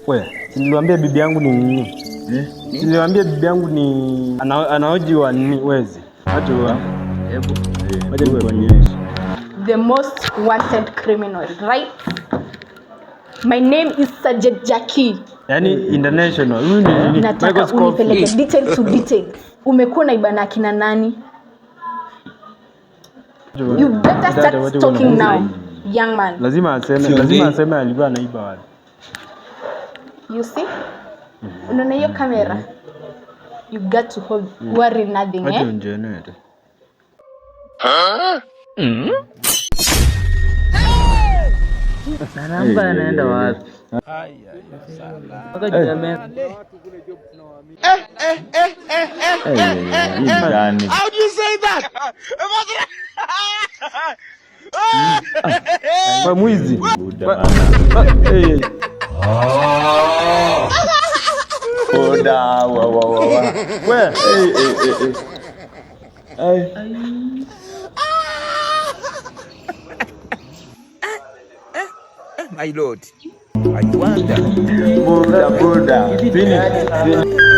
We, niliwaambia bibi yangu ni nini? Eh? Niliwaambia bibi yangu ni anaoji wa nini wezi. Watu wa. Hebu. Wacha nikuonyeshe. The most wanted criminal, right? My name is Sergeant Jackie. Yaani international. Huyu ni nini? Nataka Michael Scofield. unipeleke detail to detail. Umekuwa unaiba na akina nani? You better start talking now, young man. Lazima aseme, Siongei. lazima aseme alikuwa anaiba wapi. You see? Unaona hiyo kamera? You got to hold worry nothing, Wacha eh? unjenere. Anaamka anaenda wapi? Mpaka juu ya meza. Hii ni gani? Wewe mwizi. Buda Wa- bana. Eh, Buda, wa wa wa wa. we. Eh, eh, eh, eh. Ai. My lord, I wonder. Buda, buda. Finish.